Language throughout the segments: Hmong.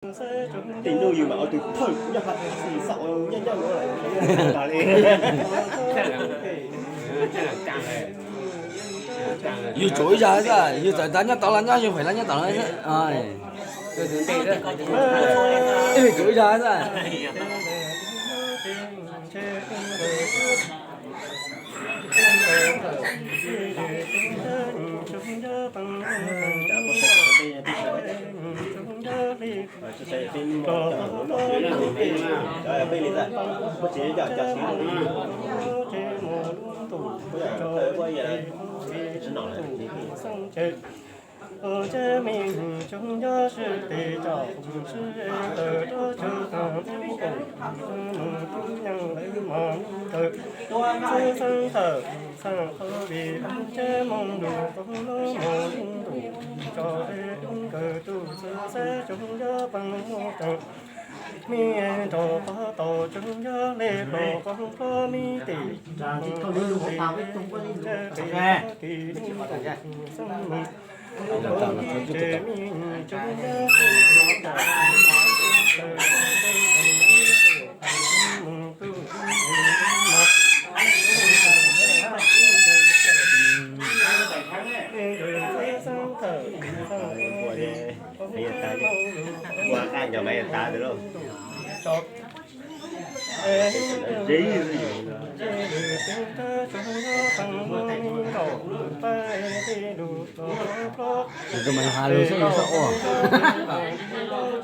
Tim nuj yus mas ua tus thawj nyob hauv xim xaum nyob nyob no. Yus tsum ib zag xwb, yus txawm tas nyob tod los nyob, yus phem los nyob tod los xwb. Yus tsum ib zag xwb. Yus mas yus has lus xwb yus txhob ua.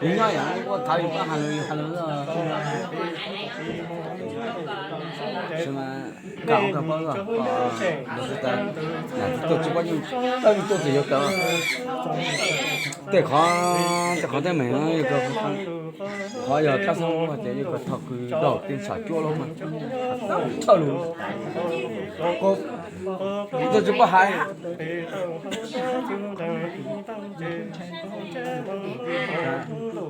Yus nyob yam ua thav yus pab has lus yus has lus xwb. Kam ua kawg paub los, nws tsis tas, nam txiv tuaj tsis paub nyuj, tawb nyuj tuaj ces yuav kawg. Tej qhov, tej qhov teeb meem no yog kawg, qhov yog kab xoob ua ces yog kawg thaum kws laug tej tshav cuab lub mas, thaum lug tuaj tsis paub hais.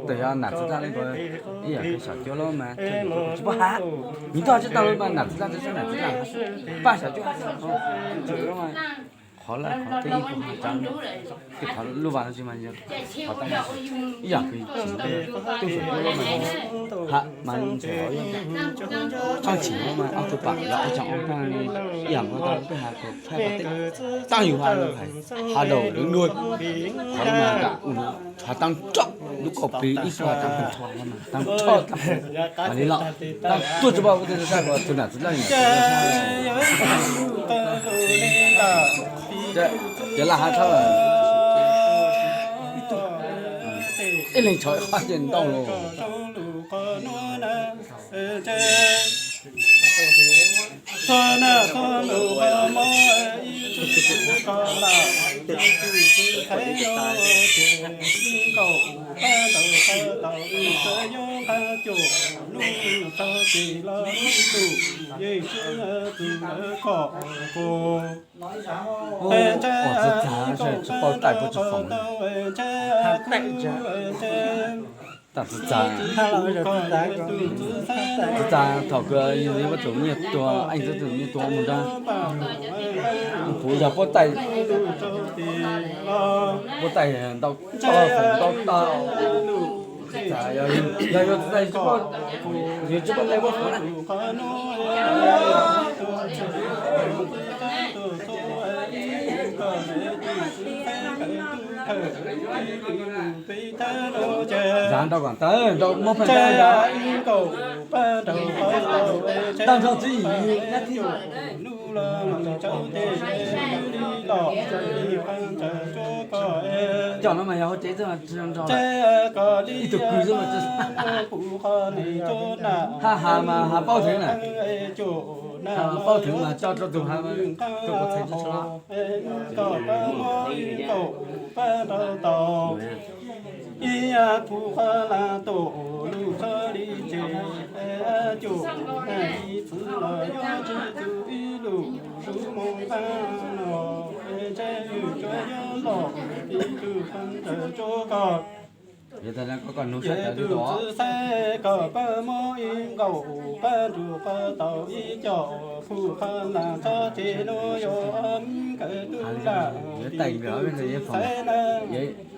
Tes yog nam txiv dlaj li ko, ib yam kws xyom cuab lub mas tsis paub hais. Nws tog tsis tau lub mas nam txiv dlaj tsis nam txiv dlaj, paj xyom cuab, qhov laj qhov tej ib qhov tsav, tej qhov lub vas lub tsi mas qhov tab ib yam kws tub xyom cuab lub mas, ha mas ntxhe, tshaj tsim lub mas ob tug pam yog ob tsaag ob tag li, ib yam nkaus tau peb has kom thaij paj teb, tag yus has lug hais, has daus lwm nuav, qhov lub mas kam u, has tag nrho lub kaum plig ib tug has tag nrho, tag nrho tag, mas li los tag tuaj tsis paub ua tej tag ko tus nam txiv dlaj li no. Ces laj has thaub, ib leeg tshov ib qhov ces ntau lawm. Ua txawv txav, tsis paub taij puab tsis foom. Txawv txav, txawv txav thaum kws yog li puab tus nyiaj tua, ej, txawv txav nyiaj tua mus nrag, puv yog puab taij, puab taij ntau tog foom ntau tog. Yog yus txawv txav yus tsis paub taij puab foom na. Zam nrau kom tawv, nrau muab pheej tawv zam. Tag nrho tswv yim nyab thib coj no mas yog hauv tsev xwb mas tsis nrau, ib tug kws xwb mas tsis, hab has mas has paub theev na. Has mas paub theev mas coj rau tug has mas rau kuv txhais tsis tshua. Yog tas koj koj nug sab tawv li ko. Has li, yuav taij nkawd, yuav foom,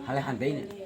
has li has ntev.